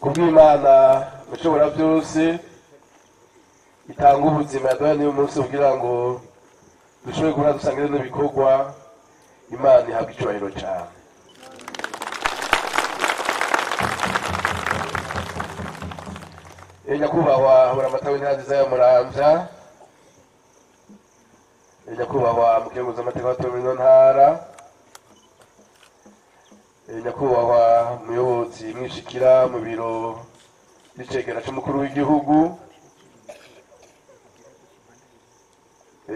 Kubw'Imana mushobora byose itanga ubuzima yaduhaye n'uyu munsi kugira ngo dushobore guhura dusangire n'ibikorwa. Imana ihabwa icyubahiro cyane. Nyakubahwa Buramatari w'intara nziza ya Muramvya, nyakubahwa mukenguzamateka watowe muri ino ntara, nyakubahwa muyobozi mwishikira mu biro by'icegera c'umukuru w'igihugu,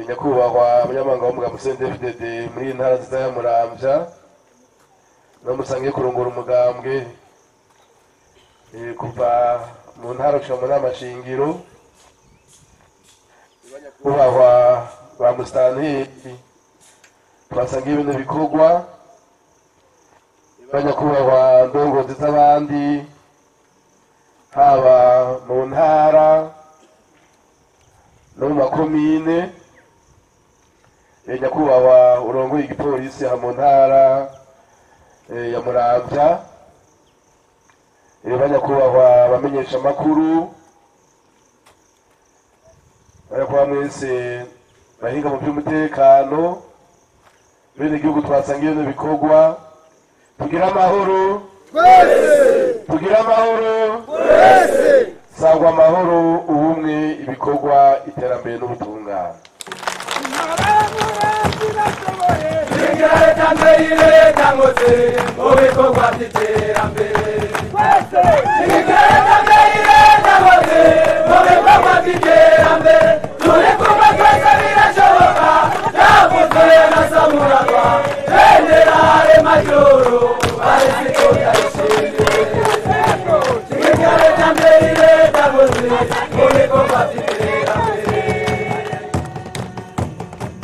nyakubahwa munyamabanga w'umugambwe CNDD-FDD muri iyi ntara nziza ya Muramvya, no musangiye kurongora umugambwe kuva mu ntara gushika mu nama shingiro, nyakubahwa ba musitanteri twasangiye ibintu bikorwa, nyakubahwa ndongozi z'abandi haba mu ntara no mu makomine, nyakubahwa urongoye igipolisi aha mu ntara ya Muramvya, banyakubahwa bamenyesha amakuru, banyakubahwa mwese bahinga mu by'umutekano, bene igihugu twasangiye n'ibikorwa, tugira amahoro twese, tugira amahoro twese, sangwa amahoro, ubumwe, ibikorwa, iterambere n'ubutungane.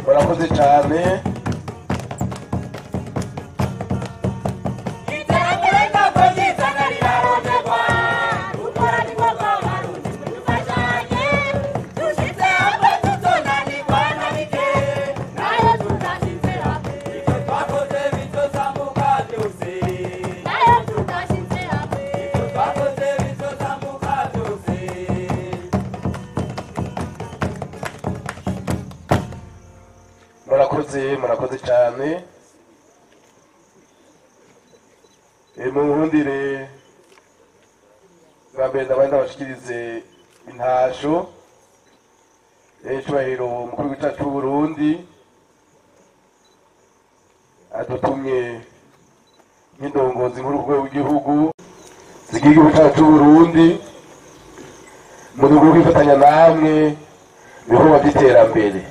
Murakoze cyane. Murakoze, murakoze cyane. Munkundire bwa mbere ndabanza ndabashikirize intasho icubahiro umukuru w'igihugu cyacu c'Uburundi adutumye nk'indongozi nkuru ku rwego rw'igihugu zigira igihugu cyacu c'Uburundi mu rwego rwo kwifatanya namwe mu bikorwa by'iterambere.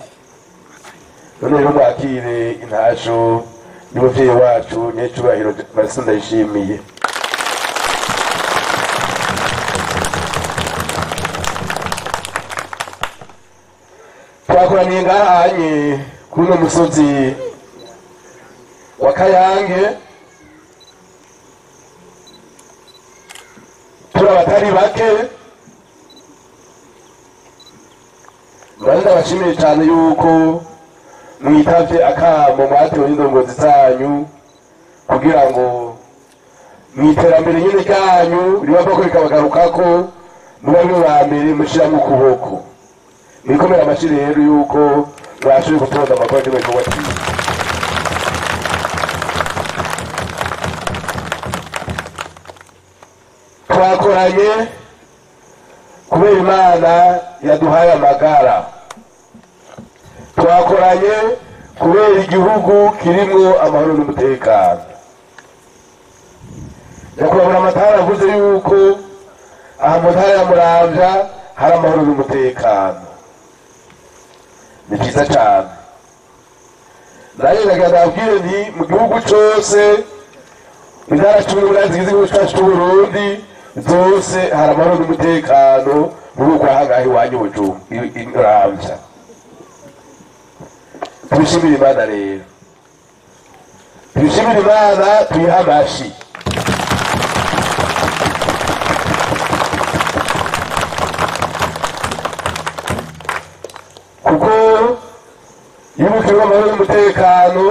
None rero mwakire intasho y'umuvyeyi wacu nyecubahiro Marcel Ndayishimiye. Twakoraniye ngahanye kuri uno musozi wa Kayange, turi abatari bake. Mbanza ndabashimiye cyane yuko mwitavye akamo mwatewe n'indongozi zanyu kugira ngo mw'iterambere nyene ryanyu ribavako rikabagarukako, muba ari ba mbere mushiramwo ukuboko. Mwikomere amashi rero yuko mwashoboye gutonda amakuru akenewe igikorwa cyiza. Twakoranye kubera Imana yaduhaye amagara, twakoranye kubera igihugu kirimwo amahoro n'umutekano. Nyakubahwa Buramatari avuze yuko aha mu ntara ya Muramvya hari amahoro n'umutekano, ni vyiza cane. Nanjye ndagira ndababwire nti mu gihugu cose, intara 18 zigize igihugu cacu c'Uburundi zose hari amahoro n'umutekano muri uko ahangaha iwanyu Muramvya. Tubishimire Imana rero, tubishimire Imana, tuyihe amashi. Kuko iyo ukiriho amahoro n'umutekano,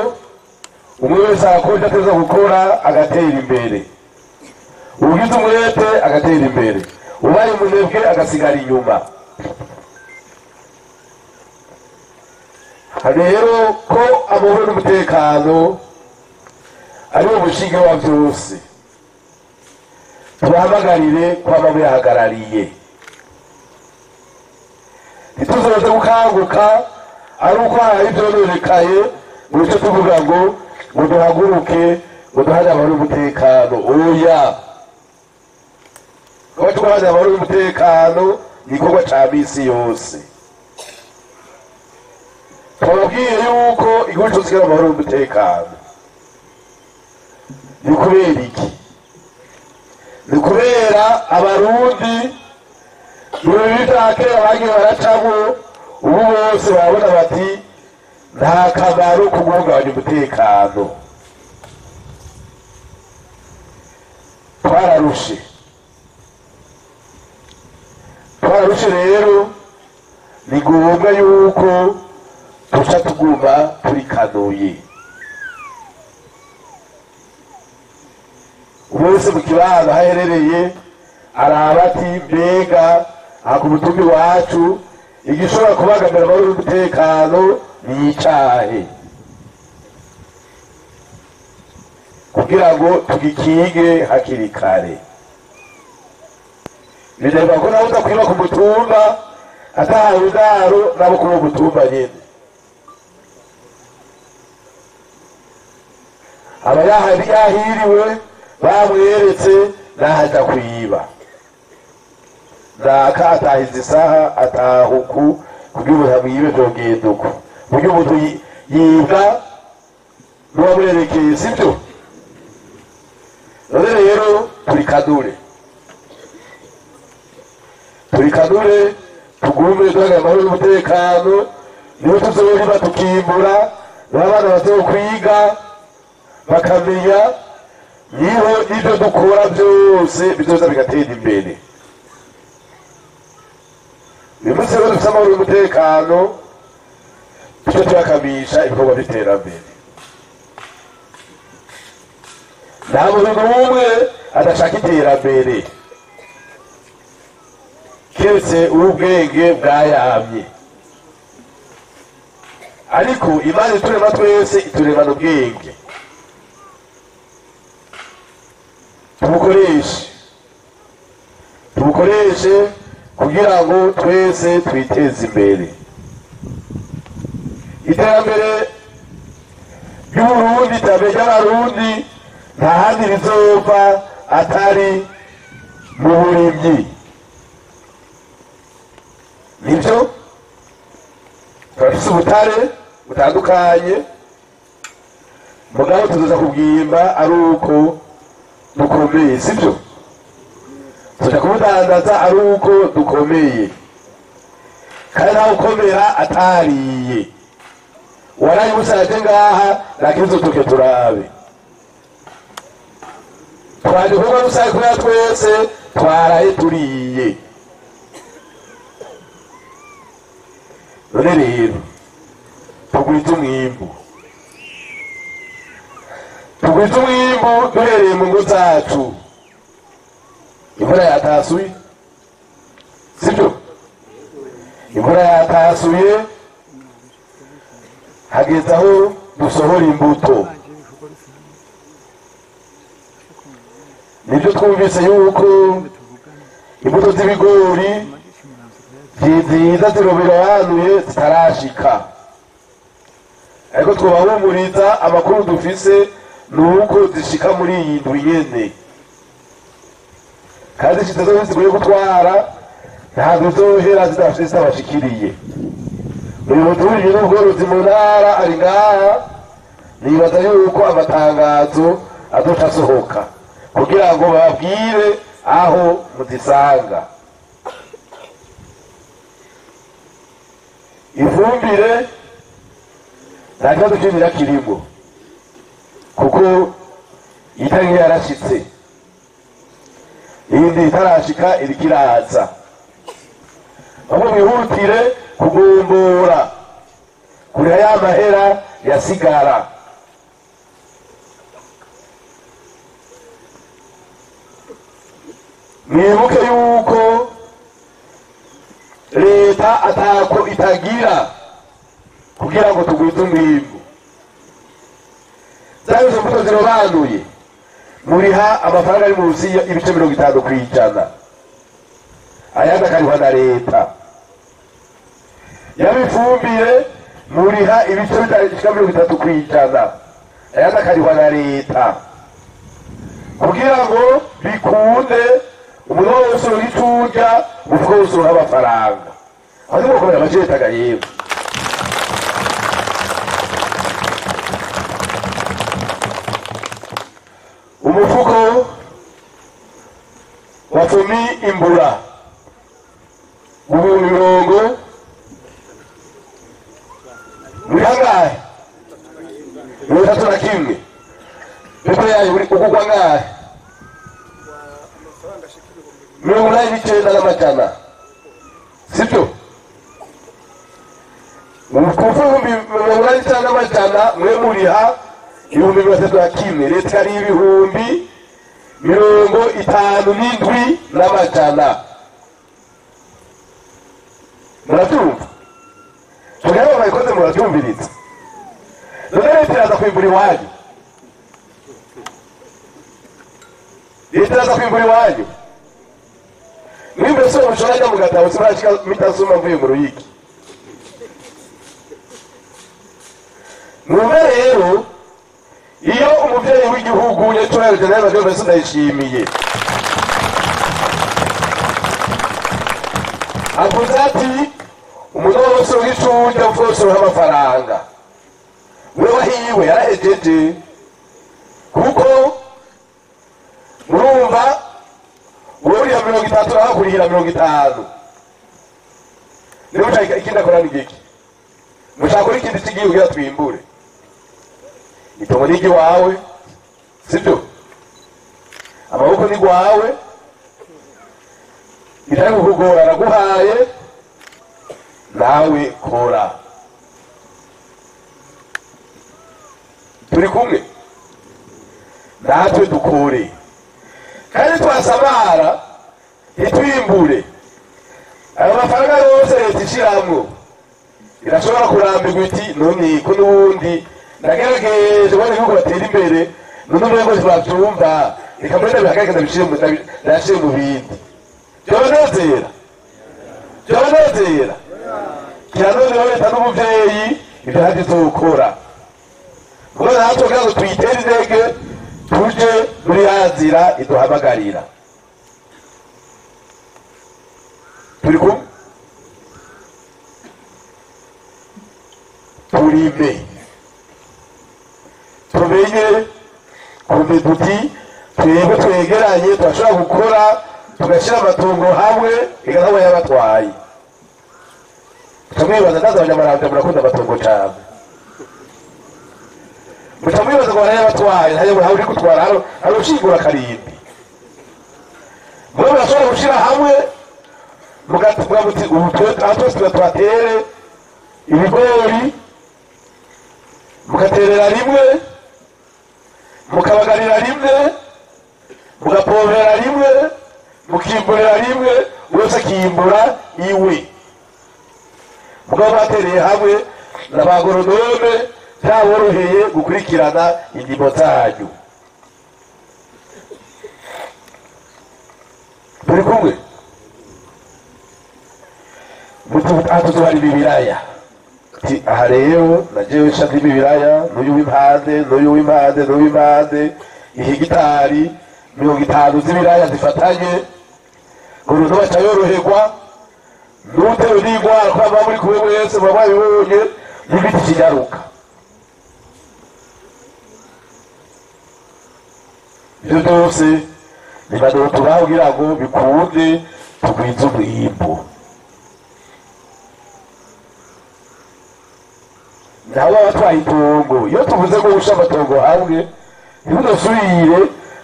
umwe wese arakora icyo ateza gukora agatera imbere. Ugize Ugize umwete agatera imbere, ubaye umunebwe agasigara inyuma. Rero ko amahoro n'umutekano ari wo mushinge wa byose, tubahamagarire kwama muyahagarariye. Ntituzoze gukanguka ari uko hari ivyononekaye ngo duce tuvuga ngo duhaguruke ngo duhane amahoro n'umutekano. Oya, kuba duhane amahoro n'umutekano ni igikorwa ca misi yose. Twababwiye yuko igihugu cose kigira amahoro n'umutekano. Ni kubera iki? Ni kubera Abarundi mu bibi vya kera bagiye baracamwo, ubu bose barabona bati nta kamaro ko guhungabanya umutekano. Twararushe, twararushe. Rero ni ngombwa yuko duca tuguma turikanuye. Wese mu kibano aho aherereye araba ati mbega aha ku mutumba iwacu igishobora kubangamira amahoro n'umutekano ni icahe, kugira ngo tugikinge hakiri kare. Bireba ko nawe udakwiba ku mutumba atahawe indaro nabo kuri uwo mutumba nyene aba yahiriwe, bamweretse nahaja kwiba. Naka atahiza isaha atahuku kugira umuntu amwibe vyogenda uko, kugira umuntu yibwa n'uwamwerekeye, sivyo? None rero turikanure, turikanure, tugume duhagarara amahoro n'umutekano. Niho tuzorima tukimbura, niho abana bazokwiga bakamenya, niho n'ivyo dukora byose bizoza bigatera imbere. Uyu munsi rero dufise amahoro n'umutekano, tuce tuyakamisha ibikorwa vy'iterambere. Nta muntu n'umwe adashaka iterambere, keretse uw'ubwenge bwayamye. Ariko Imana iturema twese ituremana ubwenge, tubukoreshe, tubukoreshe kugira ngo twese twiteze imbere. Iterambere ry'Uburundi, iterambere ry'Abarundi nta handi rizova atari mu burimyi. Nivyo, turafise ubutare butandukanye, mugabo tuzoza kubwimba ari uko dukomeye, sivyo? Tuja kubudandaza ari uko dukomeye, kandi ntawe ukomera atariye. Waraye ubusaje ngaha nakizo tuke turabe twaje kuba rusange kubera twese twaraye turiye. None rero tugwize umwimbu, tugwize umwimbu duhereye mu ngo zacu. Imvura yatasuye, sibyo? Imvura yatasuye, hageze aho dusohora imbuto. Nibyo twumvise yuko imbuto z'ibigori nziza ziroberobanuye zitarashika, ariko twobahumuriza amakuru dufise ni uko zishika muri iyi ndwi nyene, kandi zishitse zose zigoye gutwara, ntabwo zizohera zitabashikiriye. Umuyobozi w'uburimyi n'ubworozi mu ntara ari ngaha, nibaza yuko amatangazo azoca asohoka kugira ngo bababwire aho muzisanga. Ifumbire nta kibazo kinini kirimo, kuko itari yarashitse, iyindi itarashika iriko iraza. Ahubwo mwihutire kugombora kuriha ya mahera yasigara. Mwibuke yuko leta atako itagira kugira ngo tugwize umwimbu. Zaba izo mbuto zirobanuye muriha amafaranga ari munsi ibice 50%, ayandi akarihwa na leta. Yaba ifumbire muriha ibice bishika 30%, ayandi akarihwa na leta, kugira ngo bikunde umuntu wese uriturya umufuko wose uronka amafaranga. Aho ni gukomera amajyepfo yewe. Umufuko wa Fumi imbura ibihumbi mirongo muri hangahe? 31. Pepo yayo ugugwa ngahe? 89,500, sibyo? Umufuko 89,500 mwe muriha 31,000, leta ari 57,500. Murabyumva? Tugaraba bayikoze, murabyumviriza. None leta iraza kwimbura iwanyu, leta iraza kwimbura iwanyu. Mwimbe so mushora ajya mu gatabo simurashika mitasoma mvuye mu Ruyigi. Mwumve rero, iyo umuvyeyi w'igihugu yacoye General Major Vincent Ndayishimiye avuze ati umuntu wose w'icurya wose uronka amafaranga, wewe hiwe yarahejeje, kuko murumva wewe uriha 30 nawe akurihira 50. Niba mushaka ikindi akora ni giki? Mushaka gukora ikindi kigiye kugira twimbure itongo ni iry'iwawe, sibyo? Amaboko ni gwawe, bitari kukugora araguhaye, nawe kora. Turi kumwe natwe dukore, kandi twasamara ntitwimbure. Ayo mafaranga yose leta ishiramwo irashobora kurambirwa iti none ko n'ubundi ndagerageje kubona ibihugu batera imbere, none umengo ntibavyumva, reka mbere ndabihagarike ndabishire mu bindi. Vyobanezera, vyobanezera. Kiranone leta n'umuvyeyi ivyo ntavyo izokora, kuko natwe kugira ngo tuyitere intege tuje muri ya nzira iduhamagarira. Turi kumwe, turime, tumenye kumbe duti twebwe twegeranye turashobora gukora tugashyira amatungo hamwe igatabwa y'abatwaye. Muca mwibaza ndaza abanyamaramvya murakunda amatungo cane, muca mwibaza ngo barayabatwaye, ntayo uri gutwara hari ushingura karimbi. Mwe murashobora gushira hamwe mugavuga muti ubu twese twatere ibigori, mugaterera rimwe, mukabagarira rimwe, mugapompera rimwe, mukimburira rimwe, wese akimbura iwe. Mugabo batereye hamwe na ba goronome byaboroheye gukurikirana indimo zanyu. Turi kumwe, tuzuhari ibiraya. Aha rero najewe nca ndima ibiraya, n'uyu w'impande, n'uyu w'impande, n'uyu w'impande, ihegitari 50 z'ibiraya zifatanye, goronome aca yoroherwa, n'utewe n'ingwara kuba muba muri kumwe mwese muba mwabibonye, n'ibiti kinyaruka. Ivyo vyose ni impanuro tubaha kugira ngo bikunde tugwize umwimbu. Nabo abatwaye itongo, iyo tuvuze ngo gusha amatongo hamwe, ntibudasubire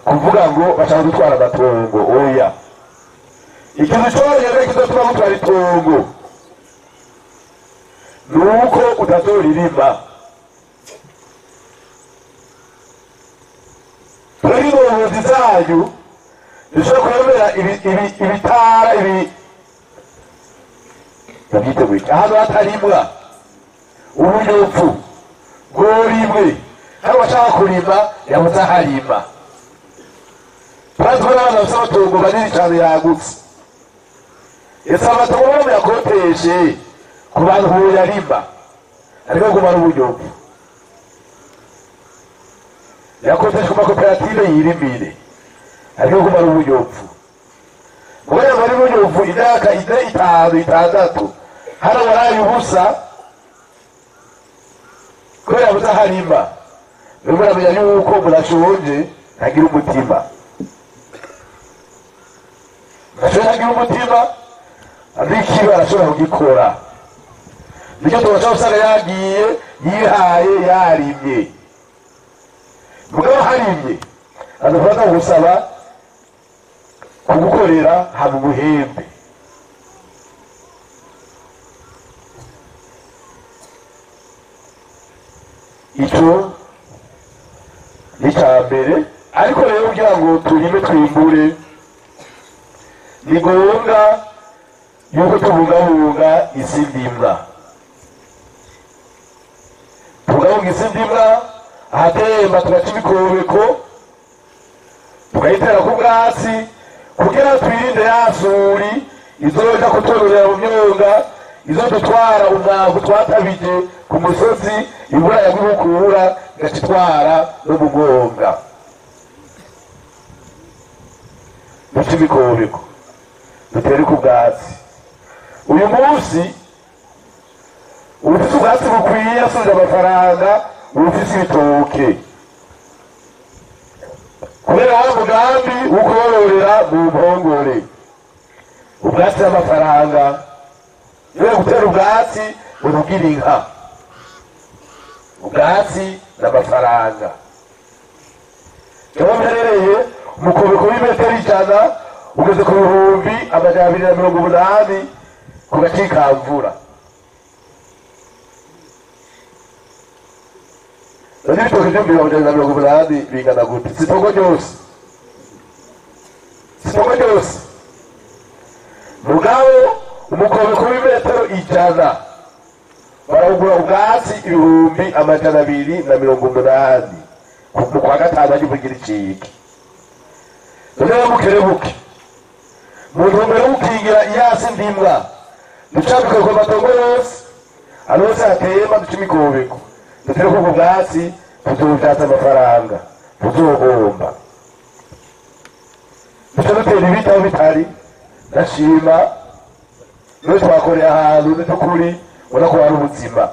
kuvuga ngo bashaka gutwara amatongo, oya. Ikintu cyonyine kizatuma gutwara itongo nuko utazoririma. Rero indongozi zanyu Dushobora kwemera ibitara ibi babyiteguye ahantu hatarimwa ubunyopfu bworimwe kandi uwashaka kurima yabuze aharima. Turazi ko n'abana bafise amatongo manini cane yagutse, ese amatongo bamwe yakoteshe ku bantu boyarima ariko agumana ubunyopfu, yakoteshe ku makoperative yirimire ariko agumana ubunyopfu. Kubera bari ubunyopfu imyaka 4, 5, 6 hano waraye ubusa kubera yabuze aharima. Rero muramenya yuko murashonje ntagira umutima, murashonje ntagira umutima, n'ikibi arashobora kugikora. Nicyo tubasha usanga yagiye yihaye yarimye, mugabo harimye adufata gusaba kugukorera haba ubuhembe. Ico ni ica mbere. Ariko rero kugira ngo turime twimbure ni ngombwa yuko tubungabunga isi ndimwa, tubungabunga isi ndimwa ahatemba tugaca imikobeko tukayitera ku bwatsi kugira twirinde ya suri izoja kutononera mu myonga, izodutwara umwavu twatabije ku musozi, imvura yagwa igaca itwara no mu mwonga. Duce imikobeko dutere ku bwatsi. Uyu munsi uwufise ubwatsi bukwiye asubije amafaranga uwufise ibitoke, kubera wa mugambi wo kororera mu mpongore. Ubwatsi n'amafaranga, niwe gutera ubwatsi urugira inka, ubwatsi n'amafaranga. Aho mperereye umukobeko w'imetero 100 ugeze ku 280,000 ku gacikamvura. None ibitoke 280,000 bingana gute? Si itongo ryose, si itongo ryose. Mugabo umukobeko w'imetero 100 barawugura ubwatsi 280,000 mu kwa gatanu ajya kugira icike. None bukerebuke mu ntumbero yo gukingira iyasi ndimwa, duca ku matongo yose ahantu hose hatema duca imikobeko dutere ubwo bwatsi, tuzobubyaza amafaranga tuzohomba. Duca dutera ibiti aho bitari. Ndashima niyo twakoreye ahantu n'ukuri ubona ko hari ubuzima.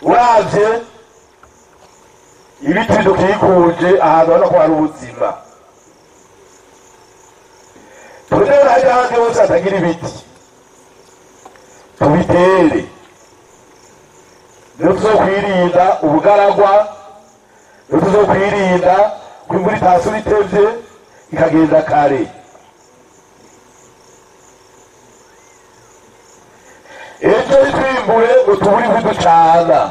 Uravye ibiti bidukikuje ahantu ubona ko hari ubuzima. Tutere hajya ahandi hose hatagira ibiti tubitere, niyo tuzokwirinda ubugaragwa, niyo tuzokwirinda ko imvura itasura itevye ikagenda kare. Ejo ntitwimbure ngo tubure inkwi ducana.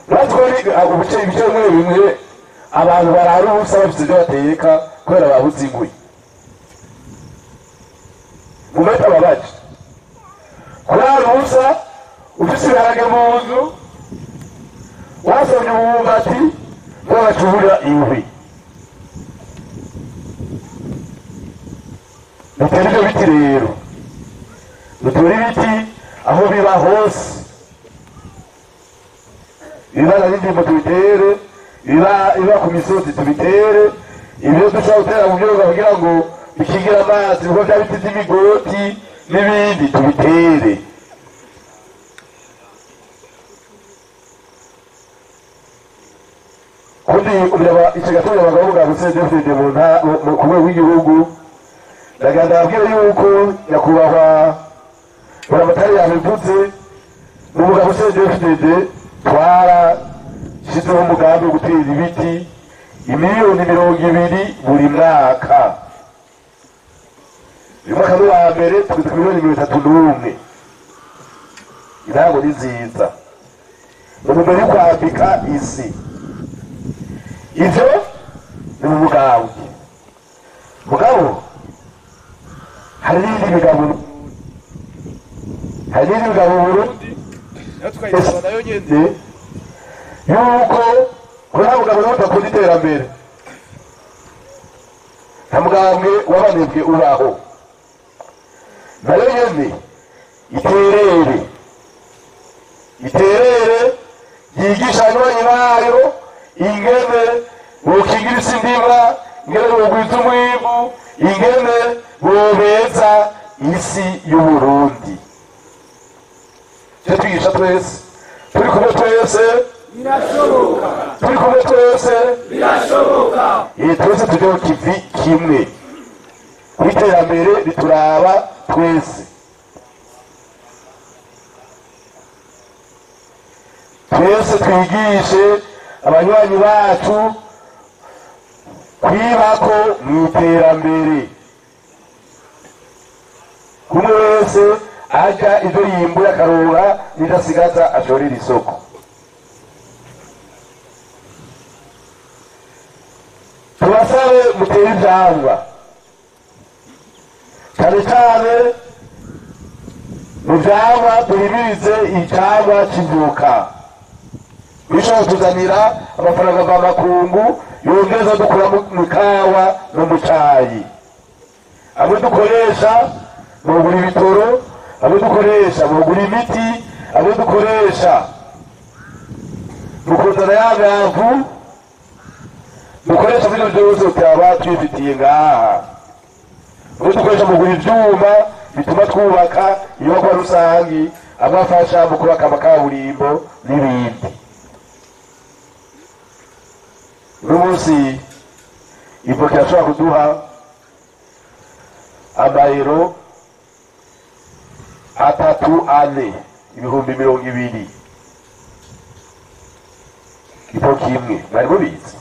Urazi ko ibice bimwe bimwe abantu barara ubusa bafise ivyo bateka kubera babuze inkwi. Mumeta babaje kurara ubusa ufise ibiharage mu nzu, wasomye umwumbati bagaca inkwi. Dutere ivyo biti rero, dutere ibiti aho biba hose, ibibaza n'indimo tubitere, ibiba ku misozi tubitere, ibyo dushobora gutera mu myonga kugira ngo bikingire amazi, kuko bya biti vy'imigoti n'ibindi tubitere. Kundi ico gatumye abagabo bwa CNDD-FDD ku rwego rw'igihugu, ndagenda ababwira yuko nyakubahwa Buramatari yabivuze, mu mugabo CNDD-FDD twarashizeho umugambi wo gutera ibiti 20,000,000 buri mwaka. Uyu mwaka ni uwa mbere tugeze ku 31,000,000. Intango ni nziza mu ntumbero yo kwambika isi. Ivyo ni mu mugambwe. Mugabo hari n'iyindi migabo, hari n'iyindi migabo mu Burundi nayo nayo nyene yuko ko nta mugabo n'umwe udakunda iterambere, nta mugambwe w'abanebwe ubaho. Nayo nyene iterere, iterere yigisha abanywanyi bayo ingene bokingira isi ndimwa, ingene bogwiza umwimbu, ingene bobeza isi y'Uburundi. Ivyo twigisha twese, turi kumwe twese birashoboka, turi kumwe twese birashoboka. Twese tuje ku kivi kimwe, kw'iterambere rituraba twese. Twese twigishe abanywanyi bacu kwibako mw'iterambere. Kumwe wese arya ivyo yimbuye akaronka n'ivyo asigaza ashorera isoko. Tubasabe mutere ivyamwa, cane cane mu vyamwa duhimirize icamwa c'ivoka. Bishobora kutuzanira amafaranga mvamakungu yongeza dukura mu kawa no mu cayi. Amwe dukoresha mu kugura ibitoro, amwe dukoresha mu kugura imiti, amwe dukoresha mu kuzana ya myavu, dukoresha muri ivyo vyose tutaba twifitiye ngaha. Amwe dukoresha mu kugura ivyuma bituma twubaka inyubakwa rusangi, amwe afasha mu kubaka amakaburimbo n'ibindi. Uno munsi ivoka irashobora kuduha amayero 3 4 20,000 ivoka imwe. Mwari mubizi?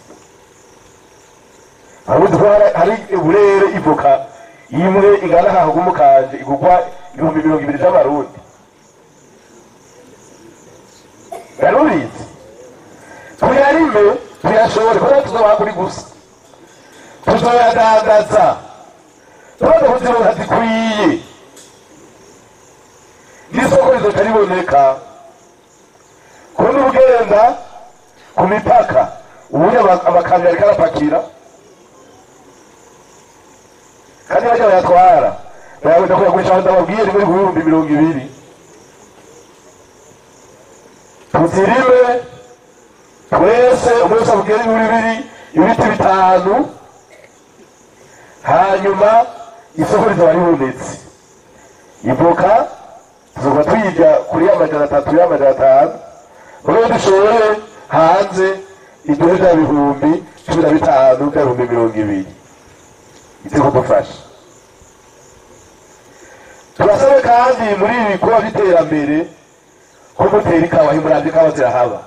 Mwari muzi ko hari uburere ivoka imwe ingana nka kagumukanje igurwa 20,000 vy'amarundi? Mwari mubizi? Tuyarime, tuyashore, kubera tuzobaha kuri gusa, tuzoyadandaza tumaze kuzironka zikwiye, n'isoko rizoca riboneka. Kundi ugenda ku mipaka ubundi amakamyo ariko arapakira, kandi barya bayatwara bayagenda kuyagurisha aho ndababwiye rimwe 20,000. Tuzirime twese, umwe wese abwire 2 ibiti 5, hanyuma isoko rizoba ribonetse. Ivoka tuzoba tuyirya kuri 300 500, mugabo dushore hanze iduhe vya 15,000 vya 20,000. Ize kudufasha. Turasabe kandi muri ibi bikorwa vy'iterambere ko mutera ikawa, imuravye ikawa zirahaba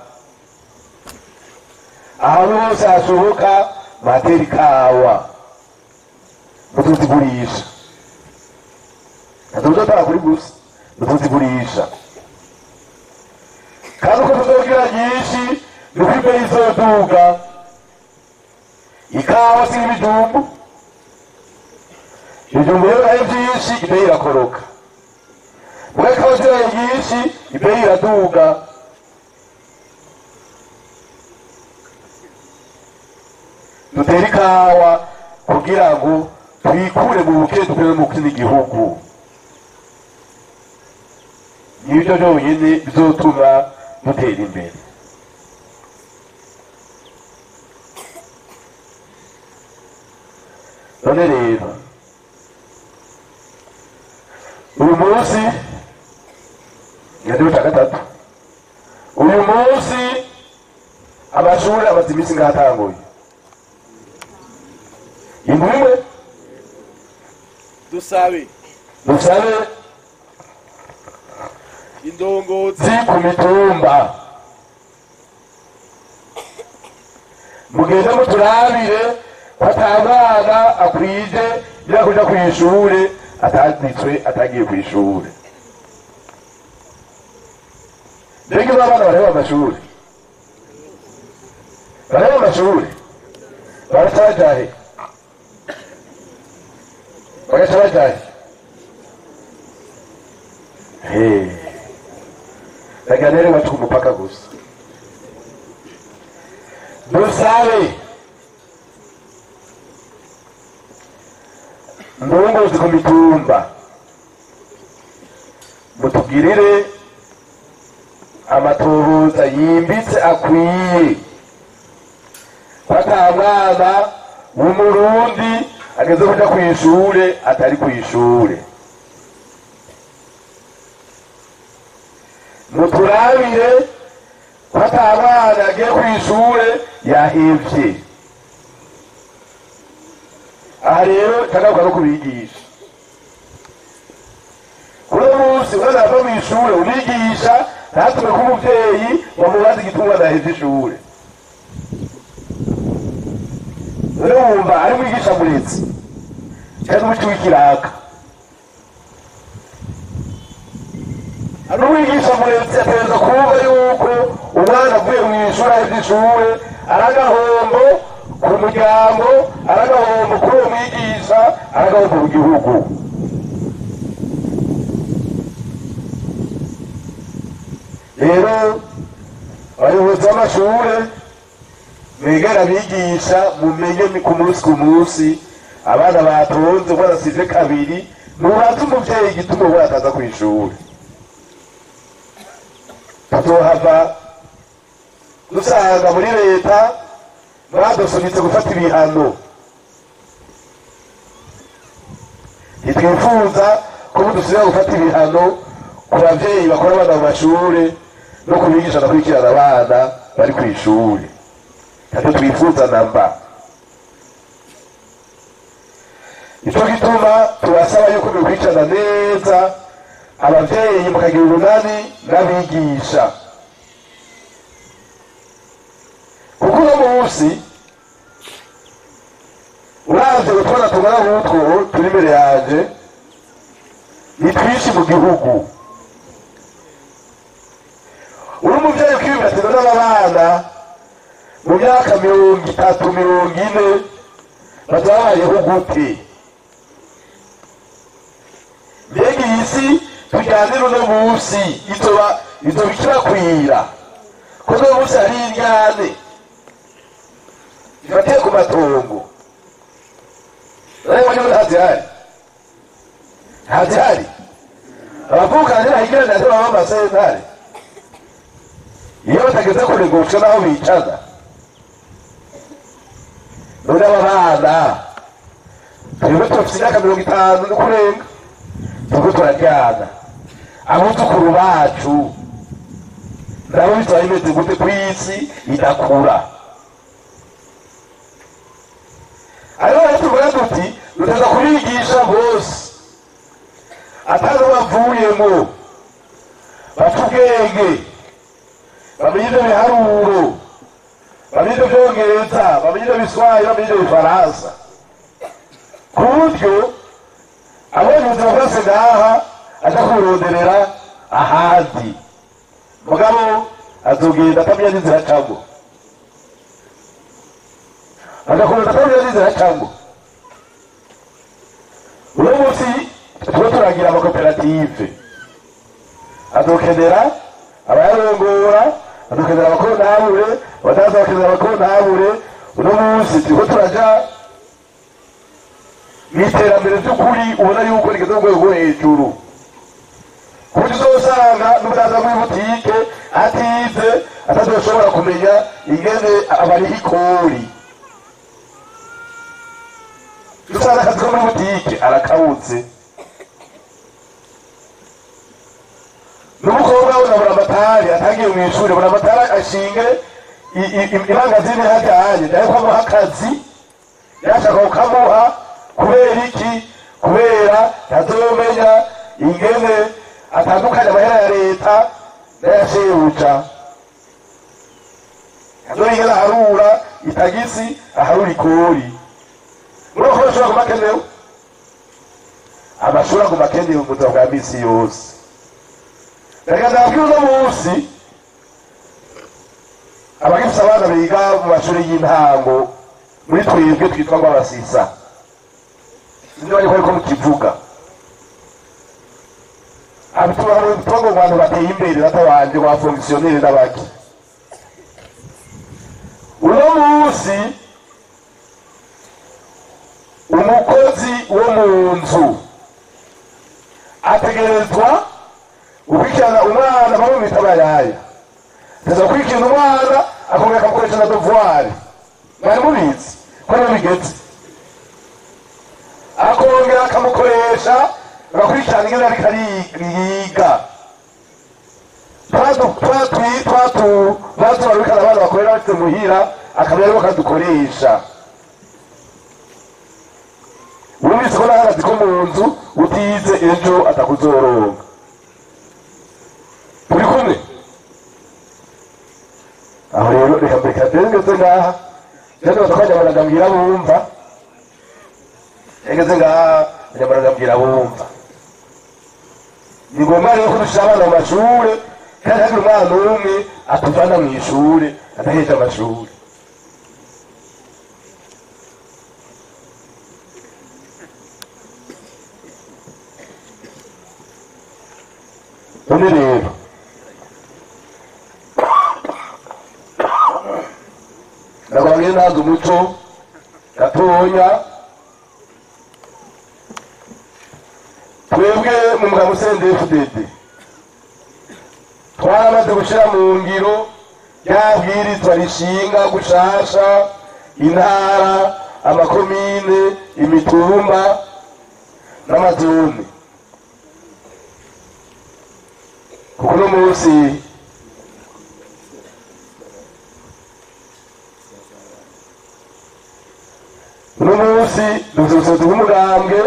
ahantu hose hashoboka, batera ikawa mutuzigurisha, ntituzotara kuri gusa, mutuzigurisha. Kandi uko tuzogira nyinshi niko ibeyi izoduga. Ikawa si ibijumbu, ibijumbu rero ari vyinshi ibeyi irakoroka, muga ikawa zibaye nyinshi ibeyi iraduga. Dutere ikawa kugira ngo twikure mu bukene dukure mu kindi gihugu. Nibyo byonyine bizotuma dutera imbere. None rero uyu munsi ngende cya gatatu, uyu munsi amashuri amaze iminsi ngahatanguye indwi imwe. Dusabe dusabe indongozi ku mitumba, mugende muturabire ko ata mwana akwije kuja kw'ishure atanditswe atagiye kw'ishure. Mbega abana bareba amashuri, bareba amashuri. Bagaca bajahe? Bagaca bajahe? Reka rero iwacu ku mupaka gusa. Dusabe ndongozi ku mitumba mutugirire amatohoza yimbitse akwiye, ko ata mwana w'umurundi ageze kuja kw'ishure atari kw'ishure. Muturabire ko ata mwana agiye kw'ishure yahevye. Aha rero tagaruka no kubigisha. Kuri uno munsi umwana ava mw'ishure, umwigisha ntatume ko umuvyeyi wamubaza igituma adahevye ishure. None wumva ari mwigisha murezi canke umuci w'ikiraka? Ari umwigisha murezi ategerezwa kumva yuko umwana avuye mw'ishure ahevye ishure ari agahombo ku muryango, ari agahombo kuri uwo mwigisha, ari agahombo ku gihugu. Rero abayobozi b'amashure mwegere abigisha, mumenye ku munsi ku munsi abana batonze, umwana asize kabiri, mubaze umuvyeyi igituma umwana ataza kw'ishure. Tuzohava dusanga muri leta badusunitse gufata ibihano. Ntitwifuza ko dusubira gufata ibihano ku bavyeyi bakora abana mu mashure no kubigisha no kurikirana abana bari kw'ishure. Ntacyo twifuza namba. Nico gituma tubasaba yuko mwicarana neza abavyeyi mukagira urunani n'abigisha, kuko uno munsi uravye utwana tungana nk'utwo turi imbere yanje ni twinshi mu gihugu. Uri umuvyeyi ukiyumvira ati none aba bana mu myaka 30 40 bazoba babayeho gute? Mbega iyi si tujyanira uno munsi izoba ikibakwira? Ko uno munsi hari indyane zifatiye ku matongo. Nawe wanyuma ntazihari, ntazihari. Abavukana ntibahigirana, ntibaba amasentare iyo batageze kure guca naho bicaza. None aba bana twebwe tufise imyaka 50 no kurenga turiko turaryana, abuzukuru bacu nabo bizoba bimeze gute kw'isi idakura? Ariko rero tuvuga tuti duteza kubigisha bose atari bavuyemo, bafite ubwenge, bamenye ivyo biharuro, bamenye ivyo vyongereza, bamenye ivyo biswahili, bamenye ivyo bifaransa, ku buryo abonye ubuzima bwose ngaha aja kuburonderera ahandi. Mugabo azogenda atamenya n'inzira acamwo, agakomeza atamenya n'inzira acamwo. Uno munsi turiko turagira amakoperative, azokenera abayarongora, azokenera abakontabure, abadaza bakenera abakontabure. Uno munsi turiko turaja mw'iterambere vy'ukuri, ubona yuko rigeze ku rwego rwo hejuru, ku buryo uzosanga n'umudandaza muri butike atize atazoshobora kumenya ingene abariha ikori. Usanga akazi ko muri butike arakabuze. N'umukobwa we na buramatari atagiye mw'ishure, buramatari ashinge imangazini hajyanye nawe ko amuha akazi yashaka kukamuha. Kubera iki? Kubera ntazomenya ingene atandukanye amahera ya leta n'ayashebuja, ntazomenya ingene aharura itagisi, aharura ikori. Muri uko bashobora kuba akenewe amashuri aguma akenewe mu buzima bwa misi yose. Reka ndababwira, uno munsi abagifise abana biga mu mashuri y'intango Muri twebwe twitwa ngo abasisa, sinzi ariko ariko mukivuga abitwa ngo abantu bateye imbere batabanje ba fonctionnaire n'abaki. Uno munsi umukozi wo mu nzu ategerezwa gukurikirana umwana bamwita abayaya, ategerezwa gukurikirana umwana akongera akamukoresha na devoir, mwari mubizi ko niyo bigeze, akongera akamukoresha agakurikirana ingene ariko ariga. Twatubarukana abana bakorera bafite muhira akaba aribo kadukoresha. Wumvise ko n'akazi ko mu nzu utize ejo atakuzoronka. Turi kumwe aho rero, reka mbere ngeze ngaha rero tukajya mbwira bumva, ngeze ngaha njya mbwira bumva. Ni ngombwa rero ko dushyira abana mu mashure, kandi hagira umwana umwe atuvana mu ishure adaheje amashuri. None rero nagomba ntanze umuco gatonya. Twebwe mu mugabo CNDD-FDD twaramaze gushyira mu ngiro ryabwirizwa rishinga gushasha intara, amakomine, imitumba n'amazone. Kuko uno munsi dufite ubumugambwe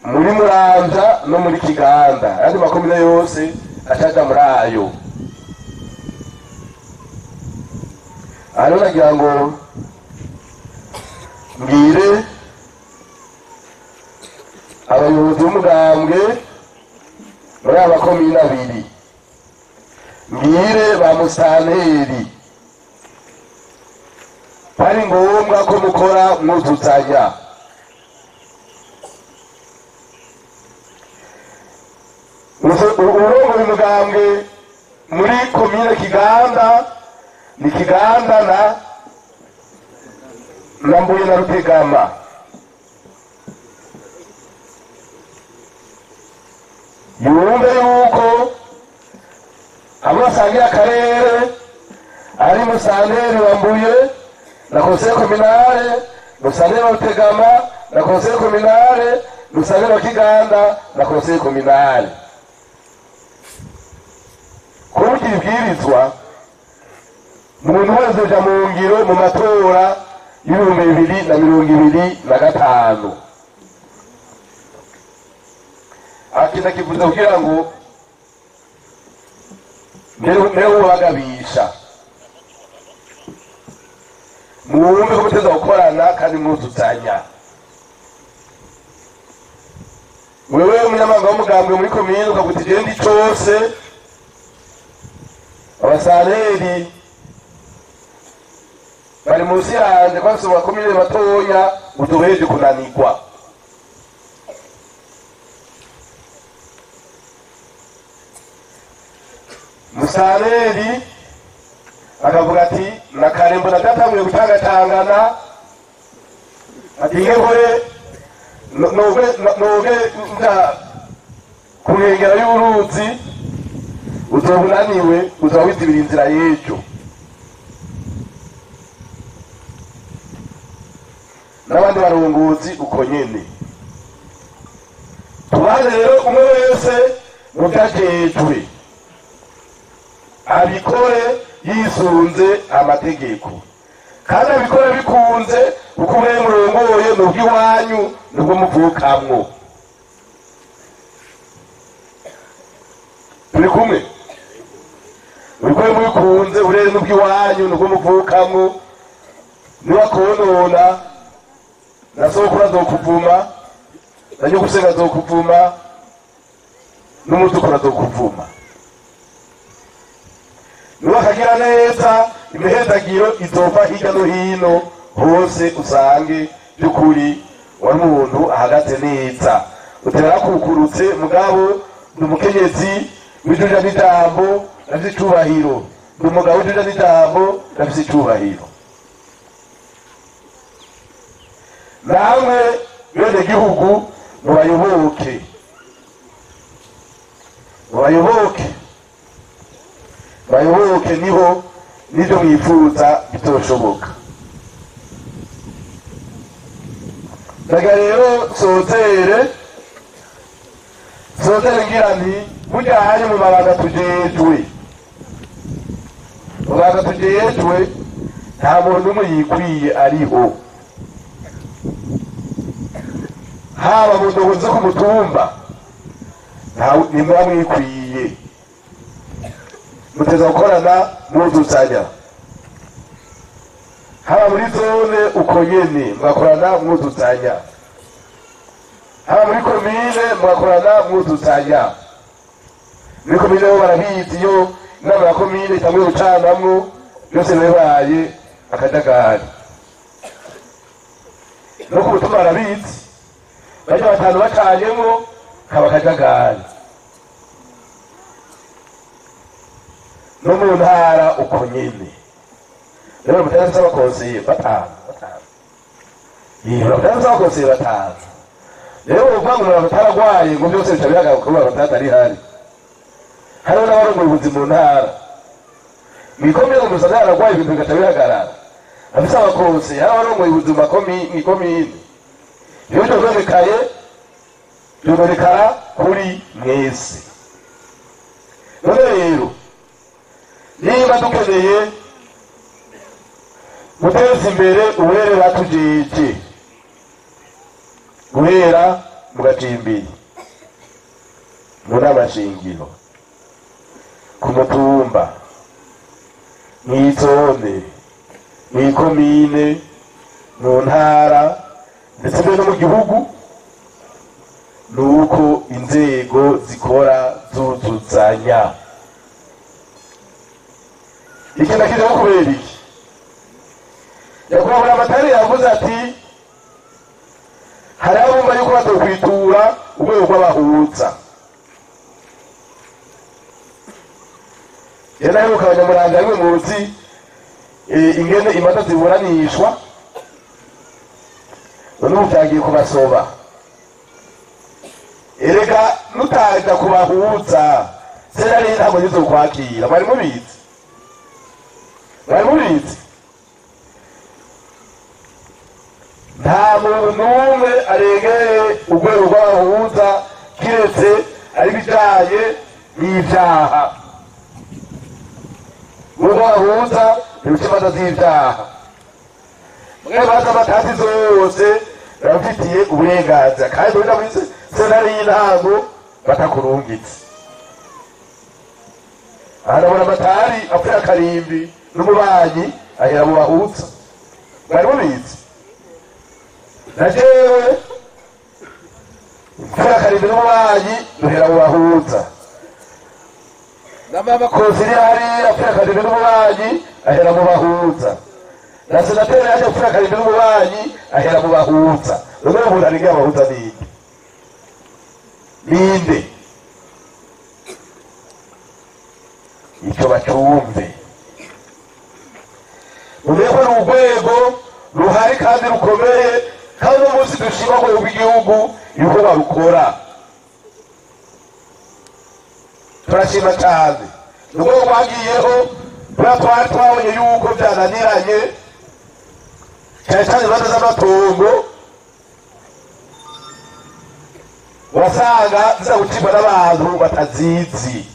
muri Muramvya no muri Kiganda, ayandi makomine yose ashaja muri ayo. Aha rero nagira ngo mbwire abayobozi b'umugambwe muri aya makomine abiri, mbwire ba musitanteri ari ngombwa ko mukora mwuzuzanya. Urongoye umugambwe muri komine Kiganda ni Kiganda na Mbuye na Rutegama. Yumve yuko abo basangira akarere ari musanteri wa Mbuye na conseil communale, musanteri wa Rutegama na conseil communale, musanteri wa Kiganda na conseil communale. Kuburyo ibwirizwa umuntu wese uja mu ngiro mu matora y'2025. Akita kivuze kugira ngo mbere ubagabisha mwumve ko muteza gukorana kandi mwuzuzanya. Wewe umunyamabanga w'umugambwe muri komine ukaguta igenda cose, abasaneri bari munsi yanje kwa bafise makomine matoya uzoheje kunanirwa. Musaneri akavuga ati na kare mbona datanguye gutangatangana, ati nkore noge nda ku nkengera y'uruzi uzobunaniwe uzawizibira inzira y'ejo. N'abandi barongozi uko nyene. Tubaze rero umwe wese mu vyajejwe abikore yisunze amategeko, kandi abikore bikunze kuko mwe murongoye mu bw'iwanyu nubwo muvukamwo. Turi kumwe, ubikore mubikunze urere n'ubw'iwanyu nubwo muvukamwo. Niwakonona na sokuru azokuvuma, na nyokusenga azokuvuma, n'umuzukuru azokuvuma. Niwakagira neza imihezagiro izova hirya no hino Hose usange by'ukuri wari umuntu ahagaze neza, uterakukurutse mugabo ni umukenyezi w'ijuja n'ijambo ndafise icubahiro, ni umugabo w'ijuja n'ijambo ndafise icubahiro. Namwe bene gihugu mubayoboke, mubayoboke, bayoboke, niho nivyo mwifuza bitoshoboka. Ndaga rero sozere ngira nti burya hari mu mabanga tujejwe, mabanga tujejwe nta muntu n'umwe yikwiye ariho, haba mu ndogo zo ku mutumba ntimuba mwikwiye, muteza gukorana mwuzuzanya, haba muri zone uko nyene mugakorana mwuzuzanya, haba muri komine mugakorana mwuzuzanya. Muri komine bo barabizi, iyo inama ya komine itanguye gucanamwo byose bibaye akajagari. No ku mutumba barabizi, barya batanu bacanyemwo kaba akajagari. No mu ntara uko nyene rero mutandatu abakonseye batanu, batandatu abakonseye batanu. Rero uvuga ngo umuntu ataragwaye ngo byose bica bihagarara kuko batatu ari hari. Hariho n'abarongoye ubuzima mu ntara, mw'ikomine ngo usanga yaragwaye ibintu bigaca bihagarara. Afise abakonseye, hari abarongoye ubuzima mw'ikomine. Iyo vyononekaye vyononekara kuri mwese. None rero niba dukeneye guteza imbere uburere batujeje guhera mu gacimbiri, mu nama shingiro, ku mutumba, mw'izone, mw'ikomine, mu ntara ndetse no mu gihugu, nuko inzego zikora zuzuzanya. Iki nakije kubera iki? Nyakubahwa Amatari yavuze ati hari abumva yuko batokwitura urwego rw'abahuza. Yari aheruka abanyamuranga rimwe muzi ingene imanza ziburanishwa, none ubu vyagiye kubasoba. Erega nutaja kubahuza sentare ntabwo zizokwakira. Mwari mubizi? Mwari mubizi? Nta muntu n'umwe arengeye urwego rw'abahuza kiretse ari ibijanye n'ivyaha. Urwego rw'abahuza ntiruca imanza z'ivyaha, imanza amatati zose barabifitiye uburenganzira, kandi uja muri sentare y'intango batakurungitse. Aha ndabona Amatari apfuye akarimbi n'umubanyi ahera mu bahuza. Mwari mubizi? Na jewe mfura akarimbi n'umubanyi duhera mu bahuza. Na mama konsili hariya apfuye akarimbi n'umubanyi ahera mu bahuza. Na senateri yaje apfuye akarimbi n'umubanyi ahera mu bahuza. None umuntu arengeye abahuza ninde? Ninde? Icyo bacumve. Mumenye ko ni urwego ruhari kandi rukomeye, kandi umunsi dushima urwego rw'igihugu ibikorwa rukora. Turashima cyane. Ni urwego rwagiyeho kubera twari twabonye yuko byananiranye, cyane cyane imanza z'amatongo wasanga ziza gucibwa n'abantu batazizi.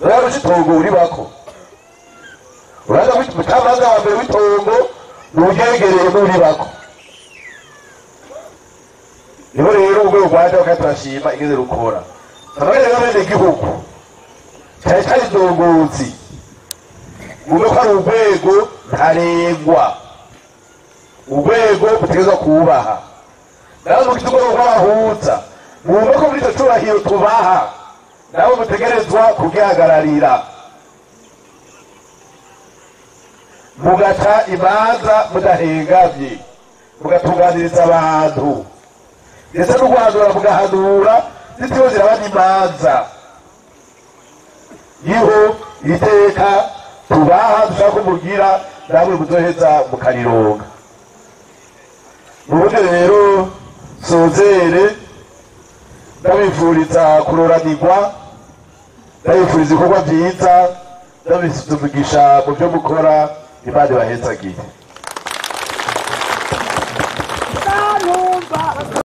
Rero itongo uribako, uraza umucamanza wa mbere w'itongo nuryegereye n'uribako. Niho rero urwego rwaje kandi turashima ingene rukora. Abagore b'abene gihugu cyane cyane indongozi, muve ko ari urwego ntarengwa, urwego mutegerezwa kubaha. Nawe mugize urwego rw'abahuza, mwumve ko muri ico cubahiro tubaha, nabo mutegerezwa kugihagararira. Mugaca imanza mudahengamye, mugatunganiriza abantu, ndetse no guhanura mugahanura zitiwe ziraba n'imanza. Niho iteka tubaha dushaka ko mugira namwe muzoheza mukarironga. Mu buryo rero sozere, ndabifuriza kuroranirwa, ndabifuriza ibikorwa byiza, ndabifuriza umugisha mu byo mukora. Imana ibahezagire.